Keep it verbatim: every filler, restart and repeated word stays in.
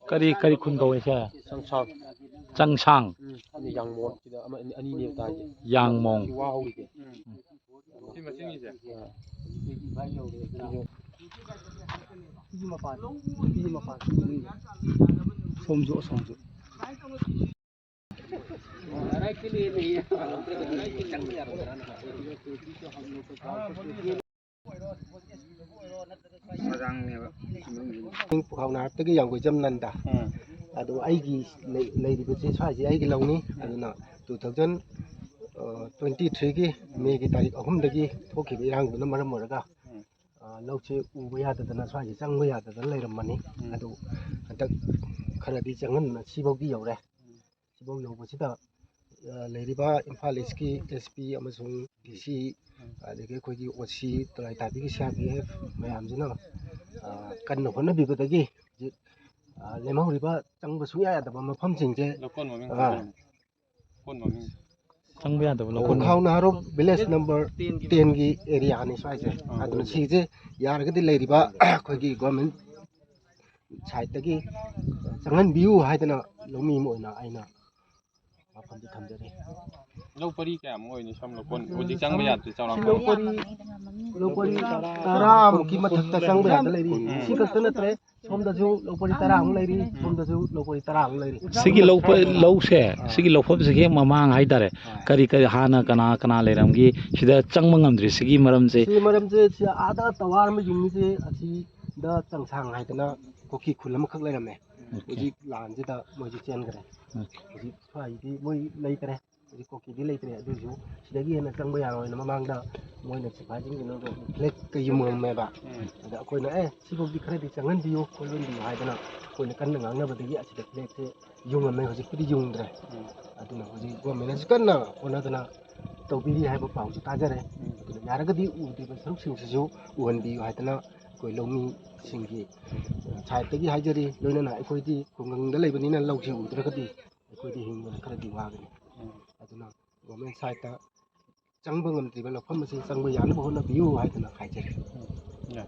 ꯀꯔꯤ, ꯀꯔꯤ ꯈꯨꯟ ꯀꯧꯋꯦ ꯁꯦ? ꯆꯪꯁꯥꯡ꯫ ꯆꯪꯁꯥꯡ꯫ ꯎꯝ, ꯑꯅꯤ ꯌꯥꯡꯃꯣꯟ꯫ ꯁꯤꯗ ꯑꯃ, ꯑꯅꯤ, ꯑꯅꯤꯅꯦꯕ ꯇꯥꯏꯁꯦ꯫ ꯌꯥꯡꯃꯣꯡ꯫ ꯁꯤ ꯋꯥ ꯍꯧꯔꯤꯁꯦ꯫ ꯎꯝ꯫ ꯁꯤ ꯃꯆꯤꯟꯒꯤꯁꯦ? ꯑꯥ꯫ ꯁꯤꯁꯨ ꯃꯄꯥꯟ, ꯁꯤꯁꯨ ꯃꯄꯥꯟ, ꯁꯤꯁꯨ ꯃꯅꯨꯡꯗ꯫ ꯁꯣꯝꯁꯨ, ꯑꯁꯣꯝꯁꯨ꯫ ꯄꯨꯈꯥꯎ ꯅꯥꯔꯛꯇꯒꯤ ꯌꯥꯝꯒꯣꯏꯖꯝ ꯅꯟꯗ꯫ ꯎꯝ꯫ ꯑꯗꯨ ꯑꯩꯒꯤ ꯂꯩ-, ꯂꯩꯔꯤꯕꯁꯤ ꯁ꯭ꯋꯥꯏꯁꯤ ꯑꯩꯒꯤ ꯂꯧꯅꯤ꯫ ꯎꯝ꯫ ꯑꯗꯨꯅ two thousand twenty threeꯒꯤ ꯃꯦꯒꯤ ꯇꯥꯔꯤꯛ ꯑꯍꯨꯝꯗꯒꯤ ꯊꯣꯛꯈꯤꯕ ꯏꯔꯥꯡꯗꯨꯅ ꯃꯔꯝ ꯑꯣꯏꯔꯒ, ꯎꯝ꯫ ꯑ, ꯂꯧꯁꯤ ꯎꯕ ꯌꯥꯗꯗꯅ ꯁ꯭ꯋꯥꯏꯁꯤ ꯆꯪꯕ ꯌꯥꯗꯗꯅ ꯂꯩꯔꯝꯕꯅꯤ꯫ ꯎꯝ꯫ ꯑꯗꯨ ꯍꯟꯗꯛ ꯈꯔꯗꯤ ꯆꯪꯍꯟꯗꯅ ꯁꯤꯐꯥꯎꯗꯤ ꯌꯧꯔꯦ꯫ ꯎꯝ꯫ ꯁꯤꯐꯥꯎ ꯌꯧꯕꯁꯤꯗ, ꯑ, ꯂꯩꯔꯤꯕ ꯏꯝꯐꯥꯜ ꯏꯁꯀꯤ SP ꯑꯃꯁꯨꯡ DC, ꯎꯝ꯫ ꯑꯗꯒꯤ ꯑꯩꯈꯣꯏꯒꯤ OC, ꯇꯔꯥꯏ ꯇꯥꯕꯤꯒꯤ CRPF ꯃꯌꯥꯝꯁꯤꯅ, ꯑ, ꯀꯟꯅ ꯍꯣꯠꯅꯕꯤꯕꯗꯒꯤ ꯍꯧꯖꯤꯛ, ꯑ, ꯂꯦꯝꯍꯧꯔꯤꯕ ꯆꯪꯕ ꯁꯨꯡꯌꯥ ꯌꯥꯗꯕ ꯃꯐꯝꯁꯤꯡꯁꯦ, ꯂꯧꯀꯣꯟ ꯃꯃꯤꯡ ꯑ, ꯈꯪꯗꯦ꯫ ꯂꯧꯀꯣꯟ ꯃꯃꯤꯡ꯫ ꯆꯪꯕ ꯌꯥꯗꯕ ꯂꯧꯀꯣꯟ ꯈꯥꯎ ꯃꯃꯤꯡ꯫ ꯅꯍꯥꯔꯣ village number tenꯒꯤ areaꯅꯤ ꯁ꯭ꯋꯥꯏꯁꯦ꯫ ꯑ꯫ ꯑꯗꯨꯅ ꯁꯤꯁꯦ ꯌꯥꯔꯒꯗꯤ ꯂꯩꯔꯤꯕ ꯑꯩꯈꯣꯏꯒꯤ government sideꯇꯒꯤ ꯆꯪꯍꯟꯕꯤꯌꯨ ꯍꯥꯏꯗꯅ ꯂꯧꯃꯤ ꯑꯃ ꯑꯣꯏꯅ ꯑꯩꯅ ꯋꯥꯐꯝꯗꯤ ꯊꯝꯖꯔꯤ꯫ ꯂꯧ ꯄꯔꯤ ꯀꯌꯥꯃꯨꯛ ꯑꯣꯏꯅꯤ ꯁꯣꯝ ꯂꯧꯀꯣꯟ? ꯍꯧꯖꯤꯛ ꯆꯪꯕ ꯌꯥꯗ꯭ꯔꯤ ꯆꯥꯎꯔꯥꯛꯄ? ꯁꯤ ꯂꯧ ꯄꯔꯤ, ꯂꯧ ꯄꯔꯤ ꯇꯔꯥꯃꯨꯛꯀꯤ ꯃꯊꯛꯇ ꯆꯪꯕ ꯌꯥꯗ ꯂꯩꯔꯤ꯫ ꯎꯝ꯫ ꯁꯤ ꯈꯛꯇ ꯅꯠꯇ꯭ꯔꯦ, ꯁꯣꯝꯗꯁꯨ ꯂꯧ ꯄꯔꯤ ꯇꯔꯥꯃꯨꯛ ꯂꯩꯔꯤ, ꯁꯣꯝꯗꯁꯨ ꯂꯧ ꯄꯔꯤ ꯇꯔꯥꯃꯨꯛ ꯂꯩꯔꯤ꯫ ꯁꯤꯒꯤ ꯂꯧ ꯄ-, ꯂꯧꯁꯦ, ꯑꯥ꯫ ꯁꯤꯒꯤ ꯂꯧꯐꯝꯁꯤꯒꯤ ꯍꯦꯛ ꯃꯃꯥꯡ ꯍꯥꯏꯇꯥꯔꯦ, ꯑꯥ꯫ ꯀꯔꯤ ꯀꯔꯤ ꯍꯥꯟꯅ ꯀꯅꯥ ꯀꯅꯥ ꯂꯩꯔꯝꯒꯦ? ꯁꯤꯗ ꯆꯪꯕ ꯉꯝꯗ꯭ꯔꯤ ꯁꯤꯒꯤ ꯃꯔꯝꯁꯦ? ꯁꯤꯒꯤ ꯃꯔꯝꯁꯦ, ꯁꯤ ꯑꯥꯗ ꯇꯋꯥꯔ ꯑꯃ ꯌꯨꯡꯉꯤꯁꯦ, ꯑꯁꯤꯗ ꯆꯪꯁꯥꯡ ꯍꯥꯏꯗꯅ ꯀꯨꯀꯤ ꯈꯨꯜ ꯑꯃꯈꯛ ꯂꯩꯔꯝꯃꯦ꯫ ꯑꯣꯀꯦ꯫ ꯍꯧꯖꯤꯛ ꯂꯥꯟꯁꯤꯗ ꯃꯣꯏꯁꯨ ꯆꯦꯟꯈ꯭ꯔꯦ꯫ ꯑꯣꯀꯦ꯫ ꯍꯧꯖꯤꯛ ꯁ꯭ꯋꯥꯏꯗꯤ ꯃꯣꯏ ꯂꯩꯇ꯭ꯔꯦ꯫ ꯍꯧꯖꯤꯛ ꯀꯨꯀꯤꯗꯤ ꯂꯩꯇ꯭ꯔꯦ꯫ ꯑꯗꯨꯏꯁꯨ ꯁꯤꯗꯒꯤ ꯍꯦꯟꯅ ꯆꯪꯕ ꯌꯥꯔꯣꯏꯅ ꯃꯃꯥꯡꯗ ꯃꯣꯏꯅ ꯁꯤꯐꯥꯏꯁꯤꯡ ꯀꯩꯅꯣꯗꯣ flag ꯀ ꯌꯨꯡꯉꯝꯃꯦꯕ꯫ ꯎꯝ꯫ ꯑꯗ ꯑꯩꯈꯣꯏꯅ, "ꯑꯦ, ꯁꯤꯐꯥꯎꯗꯤ ꯈꯔꯗꯤ ꯆꯪꯍꯟꯕꯤꯌꯨ, ꯈꯣꯠꯍꯟꯕꯤꯌꯨ" ꯍꯥꯏꯗꯅ ꯑꯩꯈꯣꯏꯅ ꯀꯟꯅ ꯉꯥꯡꯅꯕꯗꯒꯤ ꯑꯁꯤꯗ flag ꯁꯦ ꯌꯨꯡꯉꯝꯃꯦ꯫ ꯍꯧꯖꯤꯛꯄꯨꯗꯤ ꯌꯨꯡꯗ꯭ꯔꯦ꯫ ꯎꯝ꯫ ꯑꯗꯨꯅ ꯍꯧꯖꯤꯛ government ꯅꯁꯨ ꯀꯟꯅ ꯍꯣꯠꯅꯗꯅ ꯇꯧꯕꯤꯔꯤ ꯍꯥꯏꯕ ꯄꯥꯎꯁꯨ ꯇꯥꯖꯔꯦ꯫ ꯎꯝ꯫ ꯑꯗꯨꯅ ꯌꯥꯔꯒꯗꯤ ꯎꯗ꯭ꯔꯤꯕ ꯁꯔꯨꯛꯁꯤꯡꯁꯤꯁꯨ ꯎꯍꯟꯕꯤꯌꯨ ꯍꯥꯏꯗꯅ ꯑꯩꯈꯣꯏ ꯂꯧꯃꯤꯁꯤꯡꯒꯤ side ꯇꯒꯤ ꯍꯥꯏꯖꯔꯤ꯫ ꯂꯣꯏꯅꯅ ꯑꯩꯈꯣꯏꯗꯤ ꯈꯨꯡꯒꯪꯗ ꯂꯩꯕꯅꯤꯅ ꯂꯧꯁꯤ ꯎꯗ꯭ꯔꯒꯗꯤ ꯑꯩꯈꯣꯏꯗꯤ ꯍꯤꯡꯕꯗ ꯈꯔꯗꯤ ꯋꯥꯒꯅꯤ꯫ ꯎꯝ꯫ ꯑꯗꯨꯅ government side ꯇ ꯆꯪꯕ ꯉꯝꯗ꯭ꯔꯤꯕ ꯂꯧꯐꯝ ꯑꯁꯤ ꯆꯪꯕ ꯌꯥꯅꯕ ꯍꯣꯠꯅꯕꯤꯌꯨ ꯍꯥꯏꯗꯅ ꯍꯥꯏꯖꯔꯤ꯫ ꯎꯝ꯫ ꯌꯥꯏ꯫